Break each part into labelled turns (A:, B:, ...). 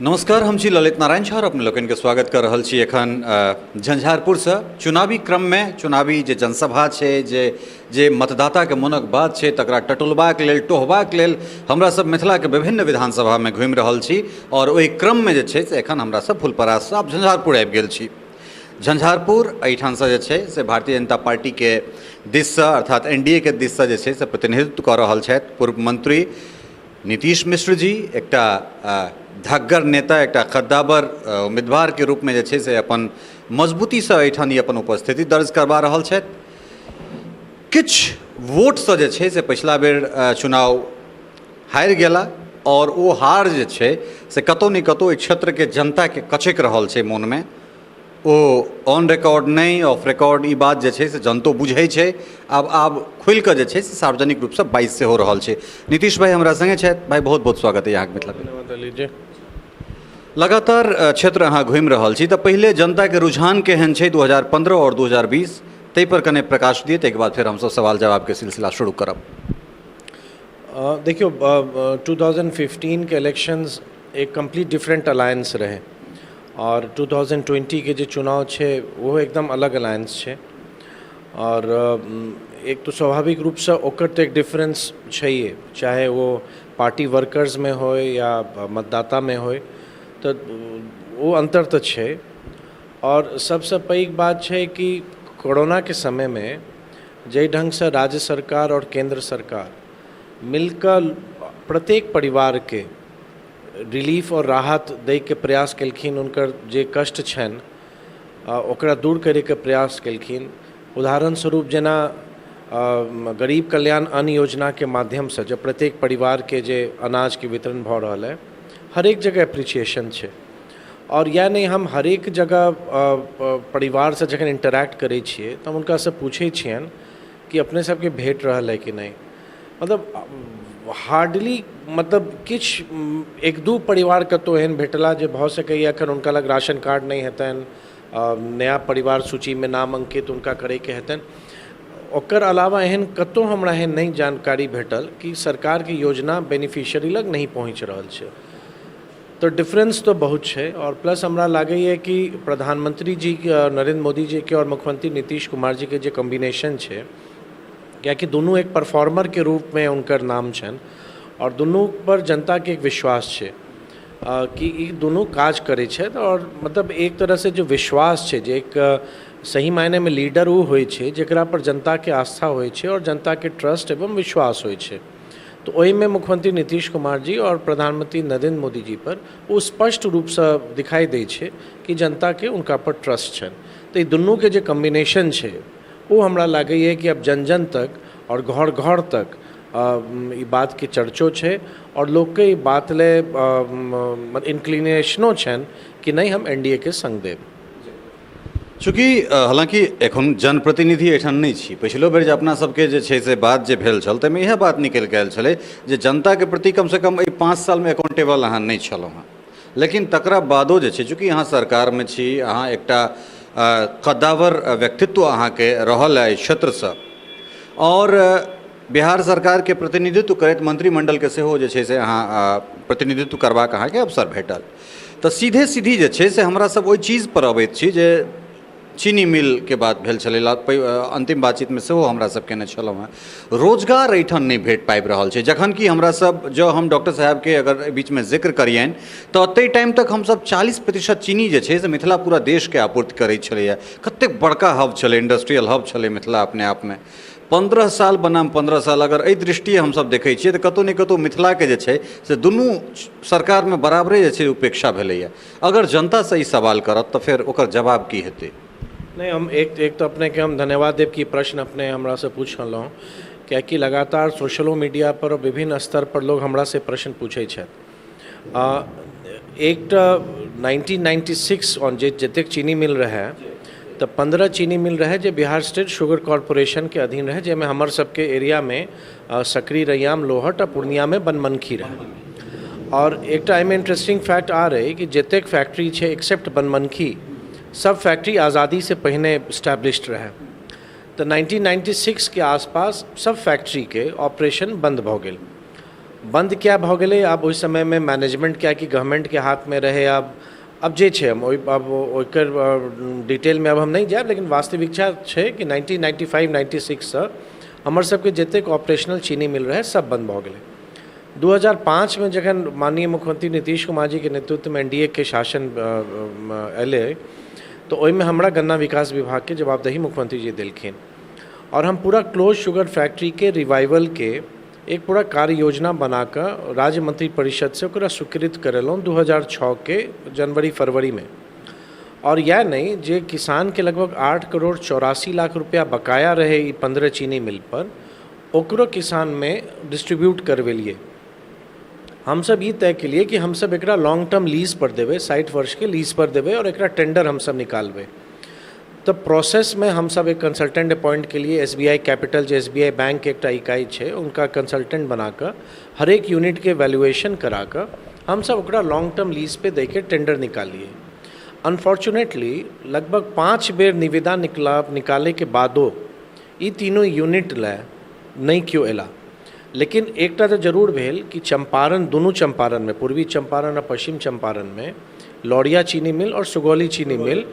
A: नमस्कार, हम छी ललित नारायण झा और अपने लोकनिके स्वागत कर रहल छी एखन झंझारपुरसँ। चुनावी क्रममे चुनावी जे जनसभा छै, जे जे मतदाताके मोनक बात छै, तकरा टटोलबाक लेल, टोहबाक लेल हमरा सब मिथिलाके विभिन्न विधानसभामे घुमि रहल छी और ओहि क्रममे जे छै से एखन हमरा सब फुलपराससँ आब झंझारपुर आबि गेल छी। झंझारपुर एहिठामसँ जे छै से भारतीय जनता पार्टीके दिससँ, अर्थात एन डी ए के दिससँ जे छै से प्रतिनिधित्व कऽ रहल छथि पूर्व मंत्री नीतीश मिश्र जी। एकटा धग्गर नेता, एकटा कद्दावर उम्मीदवारके रूपमे जे छै से अपन मजबूतीसँ एहिठाम ई अपन उपस्थिति दर्ज करबा रहल छथि। किछु वोटसँ जे छै से पछिला बेर चुनाव हारि गेला आओर ओ हार जे छै से कतहु ने कतहु एहि क्षेत्रके जनताके कचकि रहल छै मोनमे। ओ ऑन रिकॉर्ड नहि, ऑफ रिकॉर्ड ई बात जे छै से जनतो बुझै छै। आब आब खुलिकऽ जे छै से सार्वजनिक रूपसँ बाजि सेहो रहल छै। नीतीश भाइ हमरा सङ्गे छथि। भाइ, बहुत बहुत स्वागत अइ अहाँके मिथिला।
B: धन्यवाद ललित जी।
A: लगातार क्षेत्र अहाँ घुमि रहल छी, तऽ पहिले जनताके रुझान केहन छै 2015 आओर 2020, ताहिपर कने प्रकाश दिअ, ताहिके बाद फेर हमसभ सवाल जवाबके सिलसिला शुरू करब।
B: देखियौ, 2015 के इलेक्शंस एक कम्प्लीट डिफरेंट अलायंस रहै आओर 2020 के जे चुनाव छै ओहो एकदम अलग अलायंस छै। आओर एक तऽ स्वाभाविक रूपसँ ओकर तऽ एक डिफरेंस छैहे, चाहे ओ पार्टी वर्कर्समे होइ या मतदातामे होइ, तऽ ओ अन्तर तऽ छै। आओर सबसँ पैघ बात छै कि कोरोनाके समयमे जाहि ढङ्गसँ राज्य सरकार आओर केन्द्र सरकार मिलिकऽ प्रत्येक परिवारके रिलीफ आओर राहत दैके प्रयास केलखिन, हुनकर जे कष्ट छनि ओकरा दूर करैके प्रयास केलखिन। उदाहरण स्वरूप जेना गरीब कल्याण अन्न योजनाके माध्यमसँ जे प्रत्येक परिवारके जे अनाजके वितरण भऽ रहल अइ, हरेक जगह एप्रिसिएशन छै। आओर इएह नहि, हम हरेक जगह परिवारसँ जखन इन्टरैक्ट करै छियै तऽ हम हुनकासँ पूछै छियनि कि अपने सबके भेट रहल अइ कि नहि। मतलब हार्डली, मतलब किछु एक दू परिवार कतहु एहन भेटला जे भऽ सकैए एखन हुनका लग राशन कार्ड नहि हेतनि, नया परिवार सूचीमे नाम अङ्कित हुनका करैके हेतनि। ओकर अलावा एहन कतहु हमरा एहन नहि जानकारी भेटल कि सरकारके योजना बेनिफिशियरी लग नहि पहुँचि रहल छै। तऽ डिफरेंस तऽ बहुत छै। आओर प्लस हमरा लागैए कि प्रधानमंत्री जी नरेन्द्र मोदी जीके आओर मुख्यमंत्री नीतीश कुमार जीके जे कॉम्बिनेशन छै, कियाकि दुनू एक परफॉर्मरके रूपमे हुनकर नाम छनि आओर दुनूपर जनताके एक विश्वास छै कि ई दुनू काज करै छथि। आओर मतलब एक तरहसँ जे विश्वास छै, जे एक सही मायनेमे लीडर ओ होइ छै जकरापर जनताके आस्था होइ छै आओर जनताके ट्रस्ट एवं विश्वास होइ छै, तऽ ओहिमे मुख्यमंत्री नीतीश कुमार जी आओर प्रधानमंत्री नरेन्द्र मोदी जी पर ओ स्पष्ट रूपसँ दिखाई दै छै कि जनताके हुनका पर ट्रस्ट छनि। तऽ ई दुनूके जे कॉम्बिनेशन छै ओ हमरा लागैए कि आब जन जन तक आओर घर घर तक ई बातके चर्चो छै आओर लोकके ई बात लए इन्क्लिनेशनो छनि कि नहि, हम एन डी ए के सङ्ग देब।
A: चूँकि हालाँकि एखन जनप्रतिनिधि एहिठाम नहि छी, पछिलो बेर जे अपना सबके जे छै से बात जे भेल छल, ताहिमे इएह बात निकलि कऽ आयल छलै जे जनताके प्रति कमसँ कम एहि 5 सालमे अकाउंटेबल अहाँ नहि छलहुँ हेँ। लेकिन तकरा बादो जे छै, चूँकि अहाँ सरकारमे छी, अहाँ एकटा कद्दावर व्यक्तित्व अहाँके रहल है एहि क्षेत्रसँ आओर बिहार सरकारके प्रतिनिधित्व करैत मंत्रिमण्डलके सेहो जे छै से अहाँ प्रतिनिधित्व करबाक अहाँके अवसर भेटल, तऽ सीधे सीधी जे छै से हमरा सब ओहि चीजपर अबैत छी जे चीनी मिलके बात भेल छलै अन्तिम बातचीतमे सेहो हमरा सब केने छलहुँ हेँ। रोजगार एहिठाम नहि भेट पाबि रहल छै, जखन कि हमरा सब जँ हम डॉक्टर साहेबके अगर एहि बीचमे जिक्र करियनि तऽ ताहि टाइम तक हमसब 40% चीनी जे छै से मिथिला पूरा देशके आपूर्ति करै छलैए। कतेक बड़का हब छलै, इंडस्ट्रियल हब छलै मिथिला अपने आपमे। 15 साल बनाम 15 साल अगर एहि दृष्टिए हमसब देखै छियै, तऽ कतहु ने कतहु मिथिलाके जे छै से दुनू सरकारमे बराबरे जे छै उपेक्षा भेलैए। अगर जनतासँ ई सवाल करत तऽ फेर ओकर जवाब की हेतै?
B: नहि, हम एक एक तऽ अपनेके हम धन्यवाद देब कि प्रश्न अपने हमरासँ पूछलहुँ, कियाकि लगातार सोशलो मीडिया पर विभिन्न स्तर पर लोग हमरासँ प्रश्न पूछै छथि। एकटा 1996 ऑन जे जतेक चीनी मिल रहै, तऽ 15 चीनी मिल रहै जे बिहार स्टेट शुगर कॉरपोरेशनके अधीन रहै, जाहिमे हमर सबके एरियामे सकरी, रैयाम, लोहट आ पूर्णियामे बनमनखी रहै। आओर एकटा एहिमे इंटरेस्टिंग फैक्ट आ रहै कि जतेक फैक्ट्री छै, एक्सेप्ट बनमनखी, सब फैक्ट्री आज़ादीसँ पहिने स्टैब्लिश्ड रहै। तऽ 1996के आसपास सब फैक्ट्रीके ऑपरेशन बन्द भऽ गेल। बन्द किया भऽ गेलै? आब ओहि समयमे मैनेजमेंट कियाकि गवर्नमेंटके हाथमे रहै। आब जे छै, हम ओहि आब ओकर डिटेलमे आब हम नहि जायब, लेकिन वास्तविकता छै कि 1995 96सँ हमर सबके जतेक ऑपरेशनल चीनी मिल रहै, सब बन्द भऽ गेलै। 2005मे जखन माननीय मुख्यमंत्री नीतीश कुमार जीके नेतृत्वमे एनडीए के शासन एलै, तऽ ओहिमे हमरा गन्ना विकास विभागके जवाबदेही मुख्यमंत्री जी देलखिन आओर हम पूरा क्लोज शुगर फैक्ट्रीके रिवाइवलके एक पूरा कार्य योजना बनाकऽ राज्य मंत्री परिषदसँ ओकरा स्वीकृत करेलहुँ 2006के जनवरी फरवरीमे। आओर इएह नहि, जे किसानके लगभग 8 करोड़ 84 लाख रुपया बकाया रहै ई 15 चीनी मिल पर, ओकरो किसानमे डिस्ट्रीब्यूट करबेलियै। हमसब ई तय केलियै कि हमसब एकरा लॉन्ग टर्म लीज पर देबै, 60 वर्षके लीज पर देबै आओर एकरा टेंडर हमसब निकालबै। तऽ प्रोसेसमे हमसब एक कंसल्टेंट अपॉइंट केलियै, एसबीआई कैपिटल, जे एसबीआई बैंकके एकटा इकाइ छै। हुनका कंसल्टेंट बना कऽ हरेक यूनिटके वैल्यूएशन करा कऽ हमसब ओकरा लॉन्ग टर्म लीज पे दैके टेंडर निकाललियै। अनफॉर्चुनेटली लगभग 5 बेर निविदा निकालैके बादो ई तीनू यूनिट लए नहि केओ अयला। लेकिन एकटा तऽ जरूर भेल कि चम्पारण, दुनू चम्पारणमे, पूर्वी चम्पारण आ पश्चिम चम्पारणमे लौरिया चीनी मिल आओर सुगौली चीनी मिल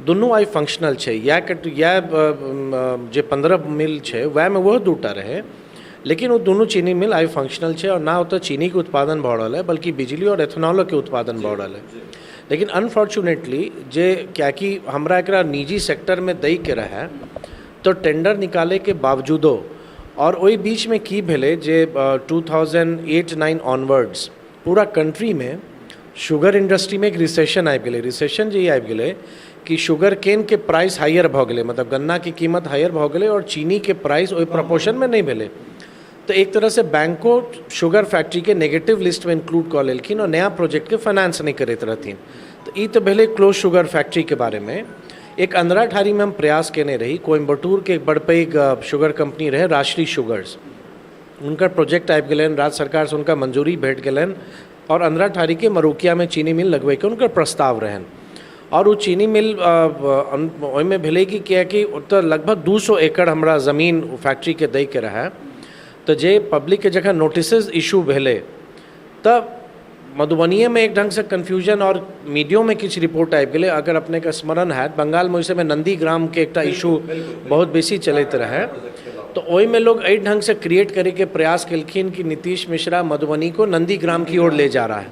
B: दुनू आइ फंक्शनल छै। इएह जे 15 मिल छै, वएहमे ओहो दूटा रहै, लेकिन ओ दुनू चीनी मिल आइ फंक्शनल छै आओर ना ओतऽ चीनीके उत्पादन भऽ रहल है, बल्कि बिजली आओर एथेनॉलोके उत्पादन भऽ रहल है। लेकिन अनफॉर्चुनेटली जे कियाकि हमरा एकरा निजी सेक्टरमे दैके रहै, तऽ टेंडर निकालैके बावजूदो आओर ओहि बीचमे की भेलै जे 2008-9 ऑनवर्ड्स पूरा कंट्रीमे शुगर इंडस्ट्रीमे एक रिसेशन आबि गेलै। रिसेशन जे ई आबि गेलै कि शुगर केनके प्राइस हायर भऽ गेलै, मतलब गन्नाके कीमत हायर भऽ गेलै आओर चीनीके प्राइस ओहि प्रपोर्शनमे नहि भेलै। तऽ एक तरहसँ बैंको शुगर फैक्ट्रीके नेगेटिव लिस्टमे इंक्लूड कऽ लेलखिन आओर नया प्रोजेक्टके फाइनेंस नहि करैत रहथिन। तऽ ई तऽ भेलै क्लोज शुगर फैक्ट्रीके बारेमे। एक अंधराठारीमे हम प्रयास केने रही। कोयम्बटूरके एक बड़ पैघ शुगर कंपनी रहै, राष्ट्रीय शुगर्स। हुनकर प्रोजेक्ट आबि गेलनि, राज्य सरकारसँ हुनका मंजूरी भेट गेलनि आओर अंधराठारीके मरूकियामे चीनी मिल लगबैके हुनकर प्रस्ताव रहनि। आओर ओ चीनी मिल ओहिमे भेलै कि कियाकि ओतऽ लगभग 200 एकड़ हमरा जमीन ओ फैक्ट्रीके दैके रहै, तऽ जे पब्लिकके जखन नोटिसेज इशू भेलै, तऽ मधुबनिएमे एक ढङ्गसँ कन्फ्यूजन आओर मीडियोमे किछु रिपोर्ट आबि गेलै। अगर अपनेके स्मरण हैत, बंगालमे ओहि समय नन्दीग्रामके एकटा इशू बहुत बेसी चलैत रहै, तऽ ओहिमे लोग एहि ढङ्गसँ क्रिएट करैके प्रयास केलखिन कि नीतीश मिश्रा मधुबनी को नन्दीग्राम की ओर ले जा रहा है।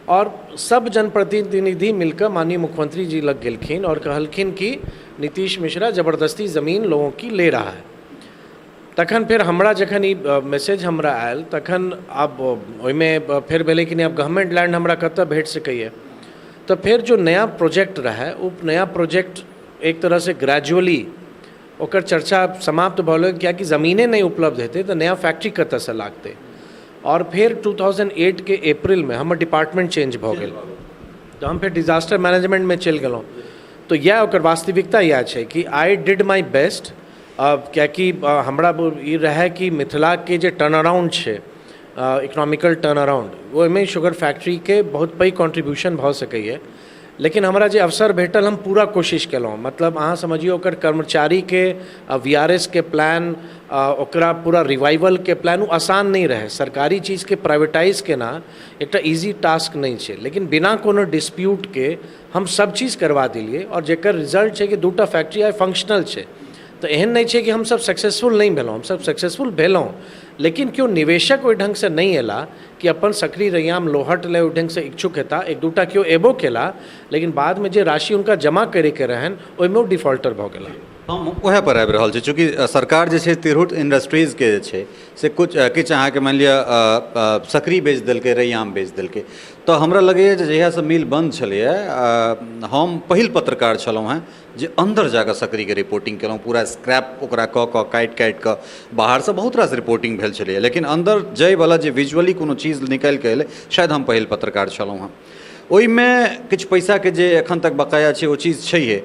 B: आओर सब जनप्रतिनिधि मिलकर माननीय मुख्यमंत्री जी लग गेलखिन आओर कहलखिन कि नीतीश मिश्रा जबरदस्ती ज़मीन लोगों की ले रहा है। तखन फेर हमरा जखन ई मैसेज हमरा आयल, तखन आब ओहिमे फेर भेलै कि नहि, आब गवर्नमेंट लैंड हमरा कतऽ भेट सकैए? तऽ फेर जो नया प्रोजेक्ट रहै, ओ नया प्रोजेक्ट एक तरहसँ ग्रेजुअली ओकर चर्चा समाप्त भऽ गेल, कियाकि जमीने नहि उपलब्ध हेतै तऽ नया फैक्ट्री कतऽसँ लागतै? आओर फेर 2008 के अप्रैलमे हमर डिपार्टमेंट चेंज भऽ गेल, तऽ हम फेर डिजास्टर मैनेजमेंटमे चलि गेलहुँ। तऽ इएह ओकर वास्तविकता इएह छै कि I did my best, कियाकि हमरा ई रहै कि मिथिलाके जे टर्न अराउंड छै, इकोनॉमिकल टर्न अराउंड, ओहिमे शुगर फैक्ट्रीके बहुत पैघ कॉन्ट्रीब्यूशन भऽ सकैए। लेकिन हमरा जे अवसर भेटल, हम पूरा कोशिश केलहुँ। मतलब अहाँ समझियौ, ओकर कर्मचारीके वीआरएसके प्लान, ओकरा पूरा रिवाइवलके प्लान, ओ आसान नहि रहै। सरकारी चीजके प्राइवेटाइज केना एकटा इजी टास्क नहि छै, लेकिन बिना कोनो डिस्प्यूटके हम सब चीज करवा देलियै आओर जेकर रिजल्ट छै कि दूटा फैक्ट्री आइ फंक्शनल छै। तऽ एहन नहि छै कि हमसब सक्सेसफुल नहि भेलहुँ। हमसब सक्सेसफुल भेलहुँ, लेकिन केओ निवेशक ओहि ढङ्गसँ नहि अयला कि अपन सकरी रैयाम लोहट लए ओहि ढङ्गसँ इच्छुक हेता। एक दूटा केओ एबो केला, लेकिन बादमे जे राशि हुनका जमा करैके रहनि, ओहिमे ओ डिफॉल्टर भऽ गेला।
A: हम उएह पर आबि रहल छी। चूँकि सरकार जे छै तिरहुत इंडस्ट्रीजके जे छै से किछु किछु अहाँके मानि लिअ सकरी बेच देलकै, रैयाम बेच देलकै, तऽ हमरा लगैए जे जहियासँ मिल बन्द छलैए, हम पहिल पत्रकार छलहुँ हेँ जे अन्दर जाकऽ सकरीके रिपोर्टिंग केलहुँ। पूरा स्क्रैप ओकरा कऽ कऽ, काटि काटि कऽ बाहरसँ बहुत रास रिपोर्टिंग भेल छलैए, लेकिन अन्दर जाइवला जे विजुअली कोनो चीज निकालिके एलै, शायद हम पहिल पत्रकार छलहुँ हेँ। ओहिमे किछु पैसाके जे एखन तक बकाया छै, ओ चीज छैहे।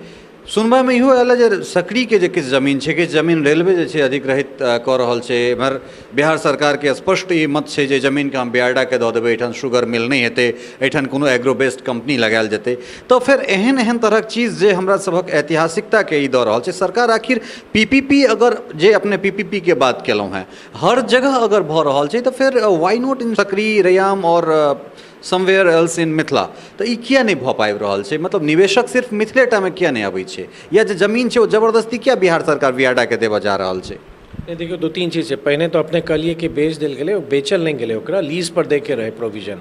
A: सुनबामे इहो आयल जे सकरीके जे किछु जमीन छै, किछु जमीन रेलवे जे छै अधिग्रहित कऽ रहल छै। एम्हर बिहार सरकारके स्पष्ट ई मत छै जे जमीनके हम बियाडाके दऽ देबै, एहिठाम शुगर मिल नहि हेतै, एहिठाम कोनो एग्रो बेस्ड कम्पनी लगायल जेतै। तऽ फेर एहन एहन तरहक चीज जे हमरा सभक ऐतिहासिकताके ई दऽ रहल छै सरकार। आखिर पीपीपी अगर जे अपने पीपीपीके बात केलहुँ हेँ, हर जगह अगर भऽ रहल छै तऽ फेर why not in Sakri, Raiyam आओर समवेयर एल्स इन मिथिला? तऽ ई किया नहि भऽ पाबि रहल छै? मतलब निवेशक सिर्फ मिथिलेटामे किया नहि अबै छै, या जे जमीन छै ओ जबरदस्ती किया बिहार सरकार बियाडाके देबऽ जा रहल छै?
B: नहि, देखियौ, दू तीन चीज छै। पहिने तऽ अपने कहलियै कि बेच देल गेलै। ओ बेचल नहि गेलै, ओकरा लीज पर दैके रहै प्रोविजन।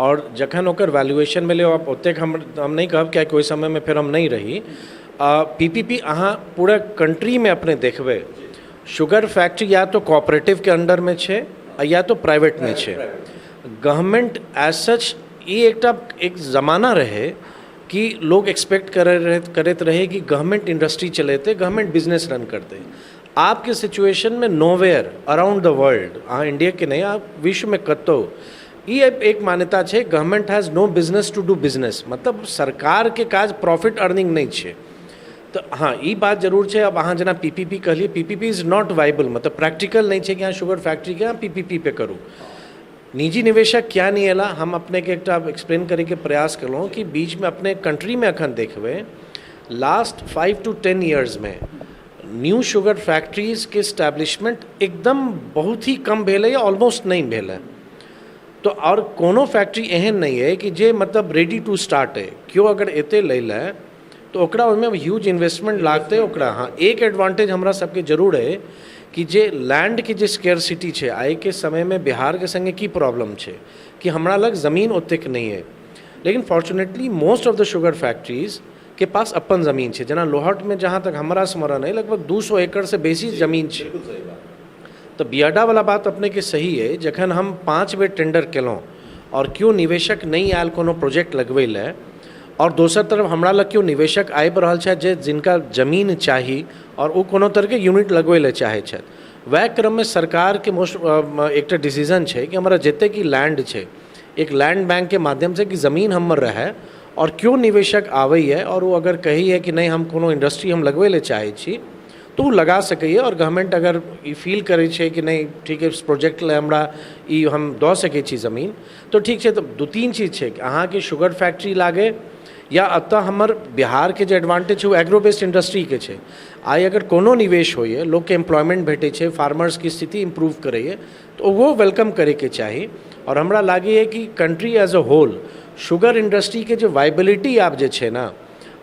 B: आओर जखन ओकर वैल्यूएशन भेलै, आब ओतेक हम नहि कहब, कियाकि ओहि समयमे फेर हम नहि रही। पीपीपी अहाँ पूरा कंट्रीमे अपने देखबै, शुगर फैक्ट्री या तो कोऑपरेटिवके अंडरमे छै आ या तो प्राइवेटमे छै। गवर्नमेंट एज सच, ई एकटा एक जमाना रहै कि लोग एक्सपेक्ट करैत रहै कि गवर्नमेंट इंडस्ट्री चलेतै, गवर्नमेंट बिजनेस रन करतै। आबके सिचुएशनमे नोवेयर अराउंड the world, अहाँ इंडियाके नहि, आप विश्वमे कतहु ई एक मान्यता छै, government has no business to do business. मतलब सरकारके काज प्रॉफिट अर्निंग नहि छै। तऽ हँ, ई बात जरूर छै। आब अहाँ जेना पीपीपी कहलियै, पीपीपी is not viable. मतलब प्रैक्टिकल नहि छै कि अहाँ शुगर फैक्ट्रीके अहाँ पीपीपी पे करू। निजी निवेशक किया नहि एला, हम अपनेके एकटा एक्सप्लेन करैके प्रयास केलहुँ कि बीचमे अपने कंट्रीमे अखन देखबै, लास्ट 5 टू 10 इयर्समे न्यू शुगर फैक्ट्रीजके इस्टेब्लिशमेंट एकदम बहुत ही कम भेलै या ऑलमोस्ट नहि भेलै। तऽ आओर कोनो फैक्ट्री एहन नहि अइ कि जे मतलब रेडी टू स्टार्ट अइ। केओ अगर एतै लै लए तऽ ओकरा ओहिमे ह्यूज इन्वेस्टमेंट लागतै ओकरा। हँ, एक एडवांटेज हमरा सबके जरूर अइ कि जे लैंडके जे स्केयरसिटी छै आइके समयमे, बिहारके सङ्गे की प्रॉब्लम छै कि हमरा लग जमीन ओतेक नहि अइ। लेकिन fortunately most of the sugar factories के पास अपन जमीन छै। जेना लोहटमे, जहाँ तक हमरा स्मरण अइ, लगभग 200 एकड़सँ बेसी जमीन छै। तऽ बियाडावला बात अपनेके सही अइ। जखन हम 5 बेर टेंडर केलहुँ आओर केओ निवेशक नहि आयल कोनो प्रोजेक्ट लगबै लए, आओर दोसर तरफ हमरा लग केओ निवेशक आबि रहल छथि जे जिनका जमीन चाही आओर ओ कोनो तरहके यूनिट लगबै लए चाहै छथि, वएह क्रममे सरकारके मोस्ट एकटा डिसीजन छै कि हमरा जतेक ई लैंड छै, एक लैंड बैंकके माध्यमसँ कि जमीन हमर रहै आओर केओ निवेशक आबैए आओर ओ अगर कहैए कि नहि, हम कोनो इंडस्ट्री हम लगबै लए चाहै छी, तऽ ओ लगा सकैए। आओर गवर्नमेंट अगर ई फील करै छै कि नहि, ठीक है, प्रोजेक्ट लए हमरा ई हम दऽ सकै छी जमीन, तऽ ठीक छै। तऽ दू तीन चीज छै कि अहाँके शुगर फैक्ट्री लागै या एतऽ हमर बिहारके जे एडवांटेज छै, ओ एग्रो बेस्ड इंडस्ट्रीके छै। आइ अगर कोनो निवेश होइए, लोकके एम्प्लॉयमेंट भेटै छै, फार्मर्सके स्थिति इम्प्रूव करैए, तऽ ओहो welcome करैके चाही। आओर हमरा लागैए कि country as a whole sugar इंडस्ट्रीके जे वाइबिलिटी आब जे छै ने,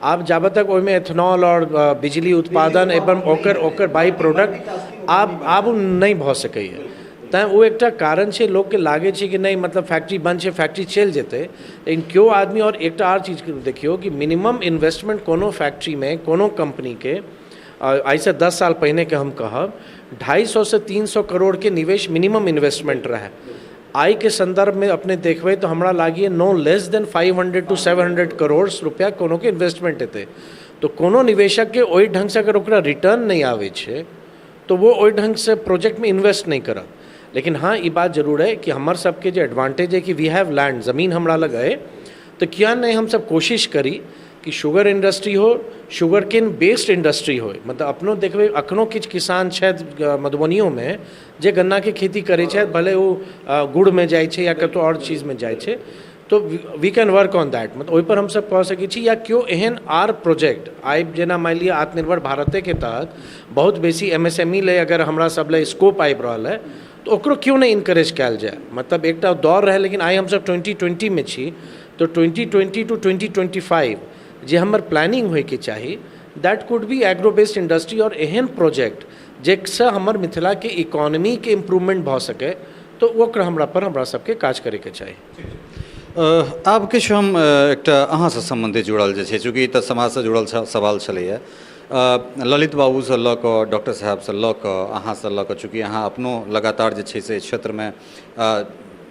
B: आब जाबे तक ओहिमे एथनॉल आओर बिजली उत्पादन एवं ओकर ओकर बाई प्रोडक्ट आब ओ नहि भऽ सकैए। तैँ ओ एकटा कारण छै, लोकके लागै छै कि नहि, मतलब फैक्ट्री बंद छै, फैक्ट्री चलि जेतै। लेकिन केओ आदमी, आओर एकटा आर चीजके देखियौ कि मिनिमम इन्वेस्टमेंट कोनो फैक्ट्रीमे, कोनो कम्पनीके, आइसँ 10 साल पहिनेके हम कहब, 250 से 300 करोड़के निवेश मिनिमम इन्वेस्टमेंट रहै। आइके सन्दर्भमे अपने देखबै तऽ हमरा लागैए no less than 500 to 700 crore रुपया कोनोके इन्वेस्टमेंट हेतै। तऽ कोनो निवेशकके ओहि ढङ्गसँ अगर ओकरा रिटर्न नहि आबै छै, तऽ वो ओहि ढङ्गसँ प्रोजेक्टमे इन्वेस्ट नहि करत। लेकिन हँ, ई बात जरूर अइ कि हमर सबके जे एडवांटेज अइ कि we have land, जमीन हमरा लग अइ, तऽ किया नहि हमसब कोशिश करी कि शुगर इंडस्ट्री हो, शुगर केन बेस्ड इंडस्ट्री हो। मतलब अपनो देखबै, अखनो किछु किसान छथि मधुबनियोमे जे गन्नाके खेती करै छथि, भले ओ गुड़मे जाइ छै या कतहु आओर चीजमे जाइ छै। तऽ we can work on that. मतलब ओहिपर हमसब कऽ सकै छी या केओ एहन आर प्रोजेक्ट आइ जेना मानि लिअ आत्मनिर्भर भारतेके तहत बहुत बेसी एमएसएमई लए अगर हमरा सब लए स्कोप आबि रहल है, तऽ ओकरो क्यों नहि इनकरेज कयल जाय? मतलब एकटा दौर रहै, लेकिन आइ हमसब 2020मे छी, तऽ 2020 to 2025 जे हमर प्लानिंग होइके चाही, that could be agro based industry आओर एहन प्रोजेक्ट जाहिसँ हमर मिथिलाके इकोनॉमीके इम्प्रूवमेंट भऽ सकै, तऽ ओकर हमरा पर हमरा सबके काज करैके चाही।
A: आब किछु हम एकटा अहाँसँ सम्बन्धित जुड़ल जे छै, चूँकि ई तऽ समाजसँ जुड़ल सवाल छलैए, ललित बाबूसँ लऽ कऽ, डॉक्टर साहेबसँ लऽ कऽ, अहाँसँ लऽ कऽ, चूँकि अहाँ अपनो लगातार जे छै से क्षेत्रमे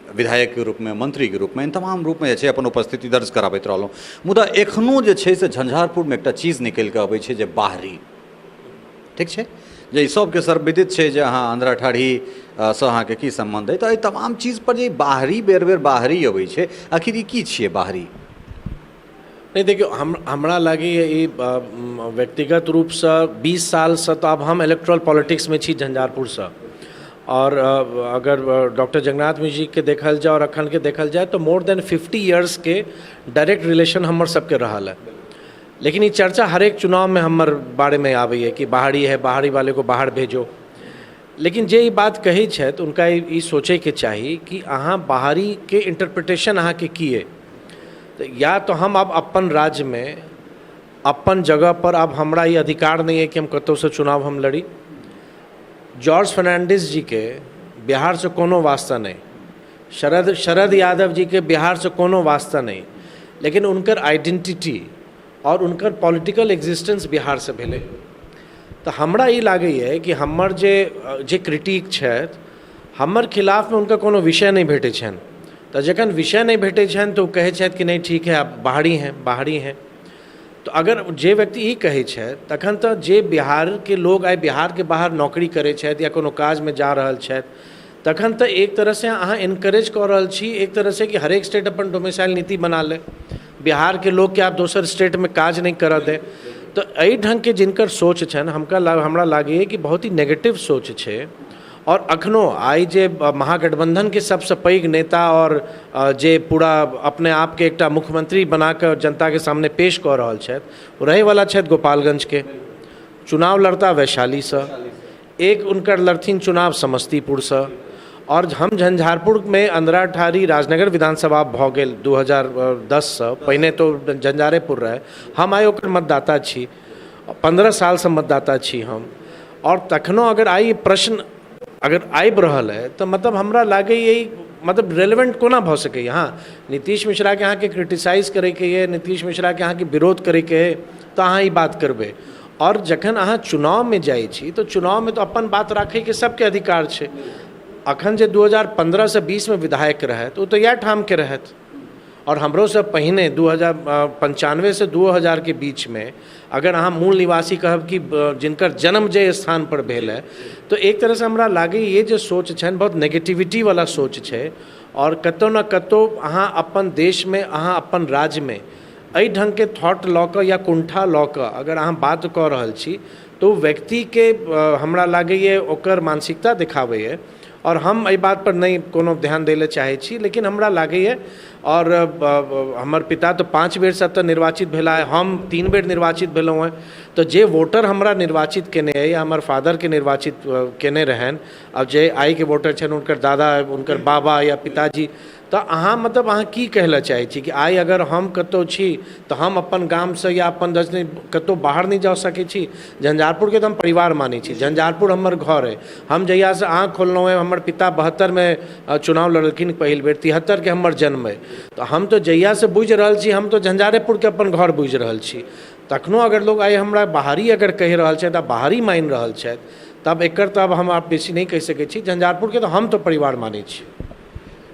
A: विधायकके रूपमे, मन्त्रीके रूपमे, इन तमाम रूपमे जे छै अपन उपस्थिति दर्ज कराबैत रहलहुँ, मुदा एखनो जे छै से झंझारपुरमे एकटा चीज निकलि कऽ अबै छै जे बाहरी, ठीक छै, जे ई सबके सर्वविदित छै जे अहाँ अंधराठाढ़ी सँ अहाँके की सम्बन्ध अइ। तऽ एहि तमाम चीज पर जे बाहरी बेर बेर बाहरी अबै छै, आखिर ई की छियै बाहरी?
B: नहि, देखियौ, हमरा लागैए ई व्यक्तिगत रूपसँ 20 सालसँ तऽ आब हम इलेक्ट्रल पॉलिटिक्समे छी झंझारपुरसँ। आओर अगर डॉक्टर जगन्नाथ मिश्र जीके देखल जाय आओर अखनके देखल जाय तऽ मोर देन 50 इयर्सके डायरेक्ट रिलेशन हमर सबके रहल है। लेकिन ई चर्चा हरेक चुनावमे हमर बारेमे आबैए कि बाहरी है, बाहरी वाले को बाहर भेजो। लेकिन जे ई बात कहै छथि, हुनका ई सोचैके चाही कि अहाँ बाहरीके इंटरप्रिटेशन अहाँके की अइ। तऽ या तऽ हम आब अपन राज्यमे अपन जगहपर आब हमरा ई अधिकार नहि अइ कि हम कतहुसँ चुनाव हम लड़ी। जॉर्ज फर्नांडिस जीके बिहारसँ कोनो वास्ता नहि, शरद शरद यादव जीके बिहारसँ कोनो वास्ता नहि, लेकिन हुनकर आइडेंटिटी आओर हुनकर पॉलिटिकल एक्जिस्टेंस बिहारसँ भेलै। तऽ हमरा ई लागैए कि हमर जे जे क्रिटिक छथि, हमर खिलाफमे हुनका कोनो विषय नहि भेटै छनि। तऽ जखन विषय नहि भेटै छनि तऽ ओ कहै छथि कि नहीं, ठीक है, आप बाहरी हैं, बाहरी हैं। तऽ अगर जे व्यक्ति ई कहै छथि, तखन तऽ जे बिहारके लोग आइ बिहारके बाहर नौकरी करै छथि या कोनो काजमे जा रहल छथि, तखन तऽ एक तरहसँ अहाँ इनकरेज कऽ रहल छी एक तरहसँ कि हरेक स्टेट अपन डोमिसाइल नीति बना लै, बिहारके लोकके आब दोसर स्टेटमे काज नहि करऽ दै। तऽ एहि ढङ्गके जिनकर सोच छनि, हमरा लागैए कि बहुत ही नेगेटिव सोच छै। आओर अखनो आइ जे महागठबंधनके सबसँ पैघ नेता आओर जे पूरा अपने आपके एकटा मुख्यमंत्री बनाकऽ जनताके सामने पेश कऽ रहल छथि, ओ रहैवला छथि गोपालगंजके, चुनाव लड़ता वैशालीसँ, एक हुनकर लड़थिन चुनाव समस्तीपुरसँ। आओर हम झंझारपुरमे अंधराठाढ़ी राजनगर विधानसभा भऽ गेल 2010सँ, पहिने तऽ झंझारेपुर रहै। हम आइ ओकर मतदाता छी, 15 सालसँ मतदाता छी हम। आओर तखनो अगर आइ प्रश्न अगर आबि रहल अइ तऽ मतलब हमरा लागैए ई मतलब रेलेवेंट कोना भऽ सकैए? हँ, नीतीश मिश्राके अहाँके क्रिटिसाइज करैके यऽ, नीतीश मिश्राके अहाँके विरोध करैके अइ तऽ अहाँ ई बात करबै। आओर जखन अहाँ चुनावमे जाइ छी तऽ चुनावमे तऽ अपन बात राखैके सबके अधिकार छै। अखन जे 2015सँ 20मे विधायक रहथि, ओ तऽ इएह ठामके रहथि। आओर हमरोसँ पहिने 2095सँ 2000के बीचमे अगर अहाँ मूल निवासी कहब कि जिनकर जन्म जे स्थानपर भेल है, तऽ एक तरहसँ हमरा लागैए जे सोच छनि, बहुत नेगेटिविटीवला सोच छै। आओर कतहु ने कतहु अहाँ अपन देशमे, अहाँ अपन राज्यमे एहि ढङ्गके थॉट लऽ कऽ या कुण्ठा लऽ कऽ अगर अहाँ बात कऽ रहल छी तऽ ओ व्यक्तिके हमरा लागैए ओकर मानसिकता देखाबैए। आओर हम एहि बातपर नहि कोनो ध्यान दै लए चाहै छी, लेकिन हमरा लागैए, आओर हमर पिता तऽ 5 बेरसँ एतऽ निर्वाचित भेला, हम 3 बेर निर्वाचित भेलहुँ हेँ। तऽ जे वोटर हमरा निर्वाचित केने अइ या हमर फादरके निर्वाचित केने रहनि, आब जे आइके वोटर छनि, हुनकर दादा, हुनकर बाबा या पिताजी, तऽ अहाँ मतलब अहाँ की कहै लए चाहै छी कि आइ अगर हम कतहु छी तऽ हम अपन गामसँ या अपन नहि कतहु बाहर नहि जा सकै छी? झंझारपुरके तऽ हम परिवार मानै छी, झंझारपुर हमर घर अइ। हम जहियासँ आँखि खोललहुँ हेँ, हमर पिता 72मे चुनाव लड़लखिन पहिल बेर, 73के हमर जन्म अइ, तऽ हम तऽ जहियासँ बुझि रहल छी, हम तऽ झंझारेपुरके अपन घर बुझि रहल छी। तखनो अगर लोग आइ हमरा बाहरी अगर कहि रहल छथि आ बाहरी मानि रहल छथि, तब एकर तऽ आब हम आब बेसी नहि कहि सकै छी। झंझारपुरके तऽ हम तऽ परिवार मानै छी।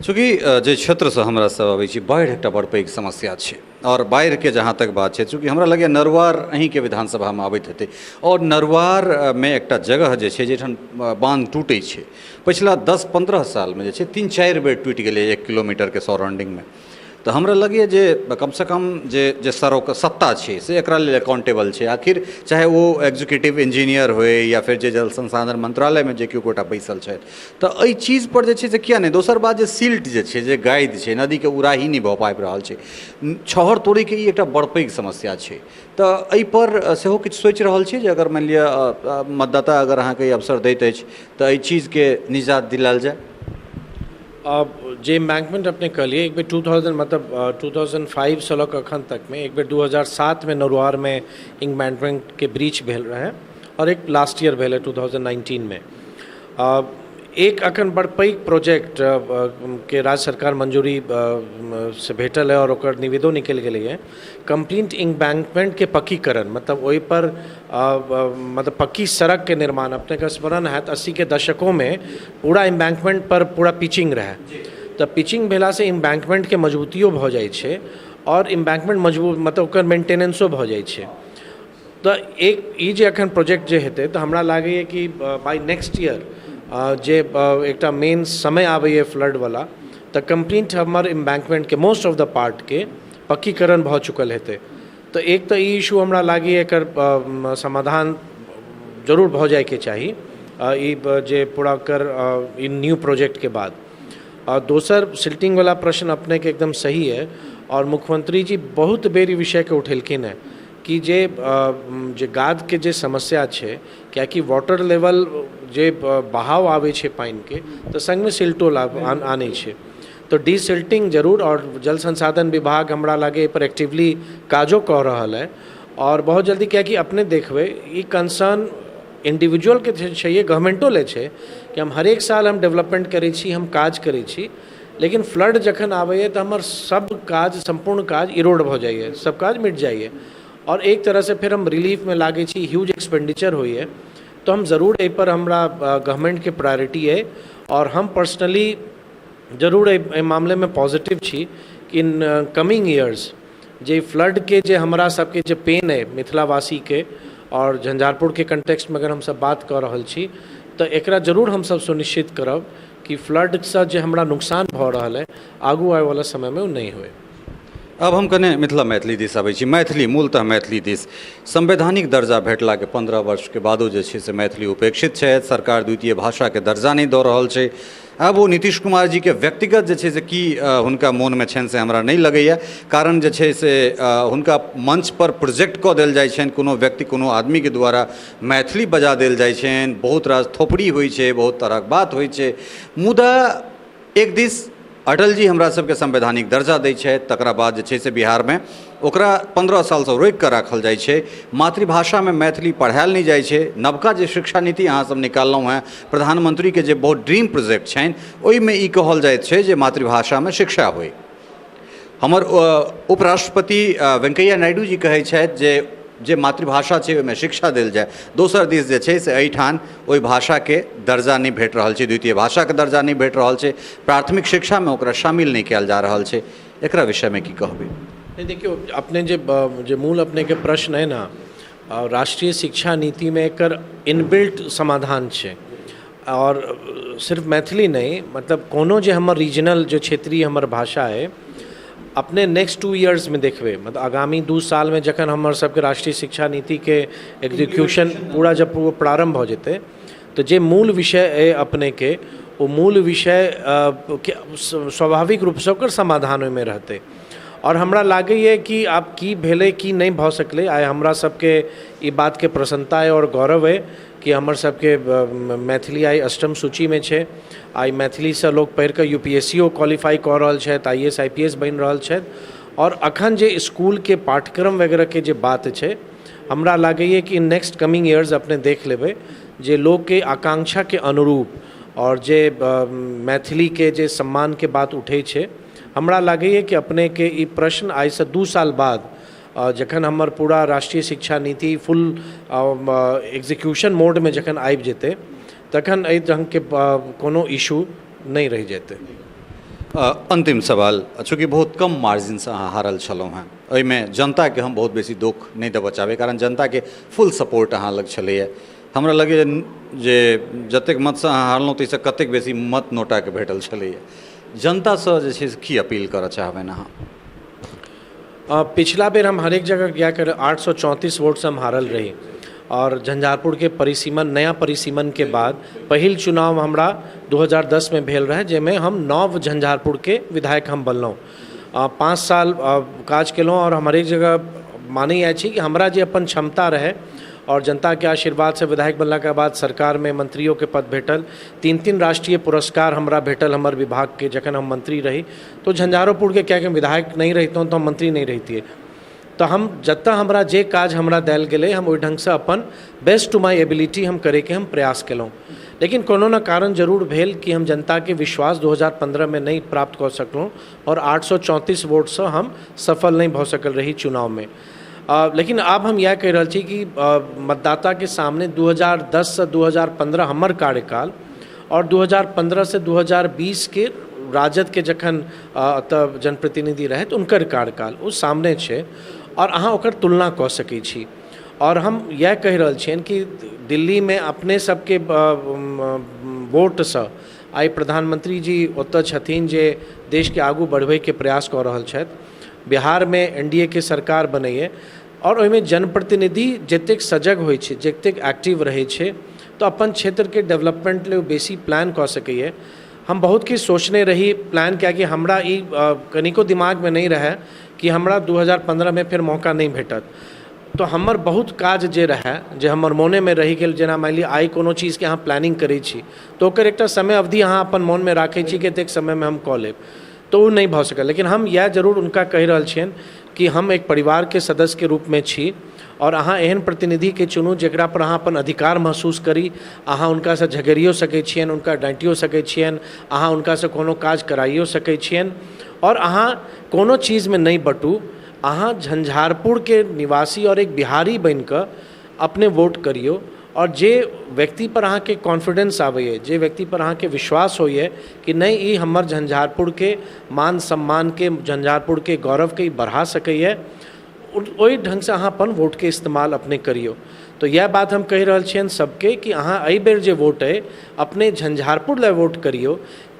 A: चूँकि जे क्षेत्रसँ हमरा सब अबै छी, बाढ़ि एकटा बड़ पैघ समस्या छै। आओर बाढ़िके जहाँ तक बात छै, चूँकि हमरा लगैए नरुआर अहीँके विधानसभामे आबैत हेतै, आओर नरुआरमे एकटा जगह जे छै जाहिठाम बान्ह टूटै छै, पछिला 10-15 सालमे जे छै 3-4 बेर टूटि गेलै 1 किलोमीटरके सराउंडिंगमे। तऽ हमरा लगैए जे कमसँ कम जे जे सरोक सत्ता छै से एकरा लेल अकाउंटेबल छै आखिर, चाहे ओ एग्जीक्यूटिव इंजीनियर होइ या फेर जे जल संसाधन मंत्रालयमे जे केओ गोटा बैसल छथि। तऽ एहि चीजपर जे छै से किया नहि? दोसर बात जे सिल्ट जे छै, जे गादि छै, नदीके उड़ाही नहि भऽ पाबि रहल छै, छहर तोड़ैके ई एकटा बड़ पैघ समस्या छै। तऽ एहिपर सेहो किछु सोचि रहल छी जे अगर मानि लिअ मतदाता अगर अहाँके ई अवसर दैत अछि तऽ एहि चीजके निजात दिलायल जाय?
B: अब जे एम्बैंकमेंट अपने कहलियै, एक बेर 2000 मतलब 2005सँ लऽ कऽ अखन तकमे एक बेर 2007मे नरुआरमे एम्बैंकमेंटके ब्रीच भेल रहै आओर एक लास्ट ईयर भेलै 2019मे। एक अखन बड़ पैघ प्रोजेक्ट के राज्य सरकार मंजूरी से भेटल है आओर ओकर निविदो निकलि गेलैए, कम्प्लीट इम्बैंकमेंटके पक्कीकरण, मतलब ओहिपर मतलब पक्की सड़कके निर्माण। अपनेके स्मरण हैत, 80के दशकोमे पूरा इम्बैंकमेंट पर पूरा पिचिंग रहै। तऽ पिचिंग भेलासँ इम्बैंकमेंटके मजबूतियो भऽ जाइ छै आओर इम्बैंकमेंट मजबूत मतलब ओकर मेंटेनेंसो भऽ जाइ छै। तऽ एक ई जे अखन प्रोजेक्ट जे हेतै, तऽ हमरा लागैए कि बाइ नेक्स्ट ईयर जे एकटा मेन समय आबैए फ्लडवला, तऽ कम्प्लीट हमर इम्बैंकमेंटके मोस्ट ऑफ the पार्टके पक्कीकरण। पक्कीकरण भऽ चुकल हेतै। तऽ एक तऽ ई इशू हमरा लागैए एकर समाधान जरूर भऽ जाइके चाही ई जे पूरा कर ई न्यू प्रोजेक्टके बाद। आ दोसर सिल्टिंगवला प्रश्न अपनेके एकदम सही अइ आओर मुख्यमंत्री जी बहुत बेर ई विषयके उठेलखिन हेँ कि जे जे गादके जे समस्या छै, कियाकि वाटर लेवल जे बहाव आबै छै पानिके तऽ सङ्गमे सिल्टो आनै छै, तऽ डिसिल्टिंग जरूर। आओर जल संसाधन विभाग हमरा लागैए एहिपर एक्टिवली काजो कऽ रहल अइ आओर बहुत जल्दी, कियाकि अपने देखबै ई कंसर्न इंडिविजुअलके छैहे, गवर्नमेंटो लए छै कि हम हरेक साल हम डेवलपमेंट करै छी, हम काज करै छी, लेकिन फ्लड जखन आबैए तऽ हमर सब काज, सम्पूर्ण काज इरोड भऽ जाइए, सब काज मिट जाइए आओर एक तरहसँ फेर हम रिलीफमे लागै छी, ह्यूज एक्सपेंडिचर होइए। तऽ हम जरूर एहिपर हमरा गवर्नमेंटके प्रायोरिटी अइ आओर हम पर्सनली जरूर एहि मामलेमे पॉजिटिव छी कि इन कमिंग इयर्स जे फ्लडके जे हमरा सबके जे पेन अइ मिथिलावासीके आओर झंझारपुरके कंटेक्स्टमे अगर हमसब बात कऽ रहल छी तऽ एकरा जरूर हमसब सुनिश्चित करब कि फ्लडसँ जे हमरा नुकसान भऽ रहल अइ आगू आबैवला समयमे ओ नहि होइ।
A: आब हम कने मिथिला मैथिली दिस अबै छी। मैथिली, मूलतः मैथिली दिस संवैधानिक दर्जा भेटलाके 15 वर्षके बादो जे छै से मैथिली उपेक्षित छथि। सरकार द्वितीय भाषाके दर्जा नहि दऽ रहल छै। आब ओ नीतीश कुमार जीके व्यक्तिगत जे छै से की हुनका मोनमे छनि से हमरा नहि लगैए, कारण जे छै से हुनका मंचपर प्रोजेक्ट कऽ देल जाइ छनि, कोनो व्यक्ति कोनो आदमीके द्वारा मैथिली बजा देल जाइ छनि, बहुत रास थोपड़ी होइ छै, बहुत तरहक बात होइ छै। मुदा एक दिस अटल जी हमरा सबके संवैधानिक दर्जा दै छथि, तकरा बाद जे छै से बिहारमे ओकरा 15 सालसँ रोकि कऽ राखल जाइ छै, मातृभाषामे मैथिली पढ़ायल नहि जाइ छै। नवका जे शिक्षा नीति अहाँ सब निकाललहुँ हेँ, प्रधानमंत्रीके जे बहुत ड्रीम प्रोजेक्ट छनि, ओहिमे ई कहल जाइत छै जे मातृभाषामे शिक्षा होइ। हमर उपराष्ट्रपति वेंकैया नायडू जी कहै छथि जे जे मातृभाषा छै ओहिमे शिक्षा देल जाय। दोसर दिस जे छै से एहिठाम ओहि भाषाके दर्जा नहि भेट रहल छै, द्वितीय भाषाके दर्जा नहि भेट रहल छै, प्राथमिक शिक्षामे ओकरा शामिल नहि कयल जा रहल छै। एकरा विषयमे की कहबै?
B: नहि, देखियौ, अपने जे जे मूल अपनेके प्रश्न अइ ने, राष्ट्रीय शिक्षा नीतिमे एकर इनबिल्ट समाधान छै। आओर सिर्फ मैथिली नहि, मतलब कोनो जे हमर रीजनल जे क्षेत्रीय हमर भाषा अइ, अपने नेक्स्ट 2 इयर्समे देखबै, मतलब आगामी 2 सालमे जखन हमर सबके राष्ट्रीय शिक्षा नीतिके एग्जीक्यूशन पूरा जब प्रारम्भ भऽ जेतै तऽ जे मूल विषय अइ अपनेके, ओ मूल विषय स्वाभाविक रूपसँ ओकर समाधान ओहिमे रहतै। आओर हमरा लागैए कि आब की भेलै की नहि भऽ सकलै, आइ हमरा सबके ई बातके प्रसन्नता अइ आओर गौरव अइ कि हमर सबके मैथिली आइ अष्टम सूचीमे छै। आइ मैथिलीसँ लोक पढ़िकऽ U P S C O qualify कऽ रहल छथि, I A S I P S बनि रहल छथि। आओर अखन जे इसकुलके पाठ्यक्रम वगैरहके जे बात छै, हमरा लागैए कि नेक्स्ट कमिंग इयर्स अपने देख लेबै जे लोकके आकांक्षाके अनुरूप आओर जे मैथिलीके जे सम्मानके बात उठै छै, हमरा लागैए कि अपनेके ई प्रश्न आइसँ 2 साल बाद जखन हमर पूरा राष्ट्रीय शिक्षा नीति फुल एक्जीक्यूशन मोडमे जखन आबि जेतै तखन एहि ढङ्गके कोनो इशू नहि रहि जेतै।
A: अन्तिम सवाल, चूँकि बहुत कम मार्जिनसँ अहाँ हारल छलहुँ हेँ, ओहिमे जनताके हम बहुत बेसी दुख नहि देबऽ चाहबै, कारण जनताके फुल सपोर्ट अहाँ लग छलैए। हमरा लगैए जे जतेक मतसँ अहाँ हारलहुँ ताहिसँ कतेक बेसी मत नोटाके भेटल छलैए। जनतासँ जे छै से की अपील करऽ चाहबनि अहाँ?
B: पिछला बेर हम हरेक जगह गया कर 834 वोटसँ हम हारल रही आओर झंझारपुरके परिसीमन, नया परिसीमनके बाद पहिल चुनाव हमरा 2010 मे भेल रहै, जाहिमे हम नव झंझारपुरके विधायक हम बनलहुँ। 5 साल काज केलहुँ आओर हम हरेक जगह मानै जाइ छी कि हमरा जे अपन क्षमता रहै आओर जनताके आशीर्वादसँ विधायक बनलाके बाद सरकारमे मंत्रियोके पद भेटल, 3-3 राष्ट्रीय पुरस्कार हमरा भेटल हमर विभागके जखन हम मंत्री रही। तो झंझारोपुरके कियाकि हम विधायक नहि रहितहुँ तऽ हम मंत्री नहि रहितियै, तऽ हम जतऽ हमरा जे काज हमरा देल गेलै हम ओहि ढङ्गसँ अपन बेस्ट टू my ability हम करैके हम प्रयास केलहुँ। लेकिन कोनो ने कारण जरूर भेल कि हम जनताके विश्वास 2015 मे नहि प्राप्त कऽ सकलहुँ आओर 834 वोटसँ हम सफल नहि भऽ सकल रही चुनावमे। लेकिन आब हम इएह कहि रहल छी कि मतदाताके सामने 2010 सँ 2015 हमर कार्यकाल आओर 2015 सँ 2020 के राजदके जखन एतऽ जनप्रतिनिधि रहथि हुनकर कार्यकाल ओ सामने छै आओर अहाँ ओकर तुलना कऽ सकै छी। आओर हम इएह कहि रहल छियनि कि दिल्लीमे अपने सबके वोटसँ आइ प्रधानमंत्री जी ओतऽ छथिन जे देशके आगू बढ़बैके प्रयास कऽ रहल छथि। बिहारमे एनडीए के सरकार बनैए आओर ओहिमे जनप्रतिनिधि जतेक सजग होइ छै, जतेक एक्टिव रहै छै, तऽ अपन क्षेत्रके डेवलपमेन्ट लेल ओ बेसी प्लान कऽ सकैए। हम बहुत किछु सोचने रही प्लान, कियाकि हमरा ई कनिको दिमागमे नहि रहै कि हमरा 2015मे फेर मौका नहि भेटत। तऽ हमर बहुत काज जे रहै, जे हमर मोनेमे रहि गेल, जेना मानि लिअ आइ कोनो चीजके अहाँ प्लानिंग करै छी तऽ ओकर एकटा समय अवधि अहाँ अपन मोनमे राखै छी कि एतेक समयमे हम कऽ लेब, तऽ ओ नहि भऽ सकल। लेकिन हम इएह जरूर हुनका कहि रहल छियनि कि हम एक परिवारके सदस्यके रूपमे छी आओर अहाँ एहन प्रतिनिधिके चुनू जकरा पर अहाँ अपन अधिकार महसूस करी। अहाँ हुनकासँ झगड़ियो सकै छियनि, हुनका डाँटियो सकै छियनि, अहाँ हुनकासँ कोनो काज कराइयो सकै छियनि आओर अहाँ कोनो चीजमे नहि बँटू। अहाँ झंझारपुरके निवासी आओर एक बिहारी बनिकऽ अपने वोट करियौ आओर जे व्यक्तिपर अहाँके कॉन्फिडेन्स आबैए, जे व्यक्तिपर अहाँके विश्वास होइए कि नहि ई हमर झंझारपुरके मान सम्मानके, झंझारपुरके गौरवके ई बढ़ा सकैए, ओहि ढङ्गसँ अहाँ अपन वोटके इस्तेमाल अपने करियौ। तऽ इएह बात हम कहि रहल छियनि सबके कि अहाँ एहिबेर जे वोट अइ अपने झंझारपुर लए वोट करियौ।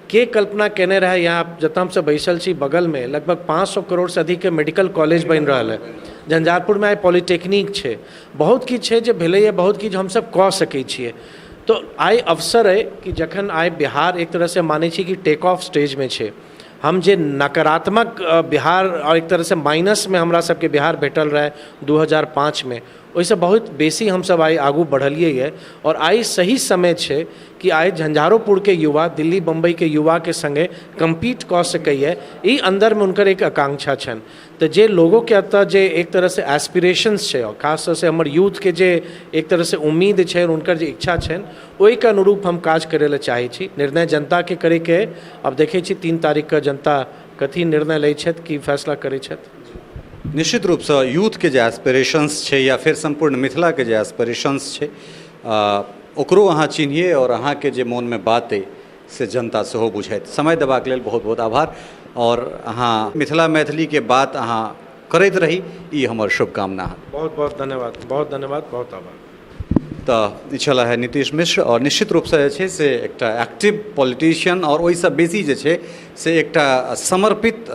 B: के कल्पना केने रहै, यहाँ जतऽ हमसब बैसल छी बगलमे लगभग 500 करोड़सँ अधिकके मेडिकल कॉलेज बनि रहल है, झंझारपुरमे आइ पॉलिटेक्निक छै, बहुत किछु छै जे भेलैए, बहुत किछु हमसब कऽ सकै छियै। तऽ आइ अवसर अइ कि जखन आइ बिहार एक तरहसँ मानै छी कि टेक ऑफ स्टेजमे छै, हम जे नकारात्मक बिहार आओर एक तरहसँ माइनसमे हमरा सबके बिहार भेटल रहै 2005मे, ओहिसँ बहुत बेसी हमसब आइ आगू बढ़लियै आओर आइ सही समय छै कि आइ झंझारोपुरके युवा दिल्ली बम्बईके युवाके सङ्गे कम्पीट कऽ सकैए, ई अन्दरमे हुनकर एक आकांक्षा छनि। तऽ जे लोगोके एतऽ जे एक तरहसँ एस्पिरेशंस छै आओर खास तौरसँ हमर यूथके जे एक तरहसँ उम्मीद छै, हुनकर जे इच्छा छनि, ओहिके अनुरूप हम काज करै लए चाहै छी। निर्णय जनताके करैके अइ, आब देखै छी 3 तारीखके जनता कथी निर्णय लै छथि, की फैसला करै छथि।
A: निश्चित रूपसँ यूथके जे एस्पिरेशंस छै या फेर सम्पूर्ण मिथिलाके जे एस्पिरेशंस छै ओकरो अहाँ चिन्हिए आओर अहाँके जे मोनमे बात अइ से जनता सेहो बुझथि। समय देबाक लेल बहुत बहुत आभार आओर अहाँ मिथिला मैथिलीके बात अहाँ करैत रही, ई हमर शुभकामना।
B: बहुत बहुत धन्यवाद, बहुत धन्यवाद, बहुत आभार।
A: तऽ ई छलाह है नीतीश मिश्र आओर निश्चित रूपसँ जे छै से एकटा एक्टिव पॉलिटिशियन आओर ओहिसँ बेसी जे छै से एकटा समर्पित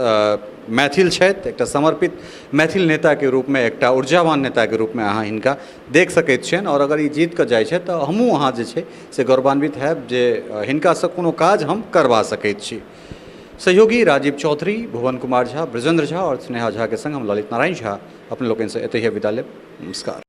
A: मैथिल छथि, एकटा समर्पित मैथिल नेताके रूपमे, एकटा ऊर्जावान नेताके रूपमे अहाँ हिनका देख सकैत छियनि आओर अगर ई जीत कऽ जाइ छथि तऽ हमहूँ अहाँ जे छै से गौरवान्वित हैब जे हिनकासँ कोनो काज हम करबा सकैत छी। सहयोगी राजीव चौधरी, भुवन कुमार झा, ब्रजेन्द्र झा आओर स्नेहा झाके संग हम ललित नारायण झा अपने लोकनिसँ एतहिए विदा लेब। नमस्कार।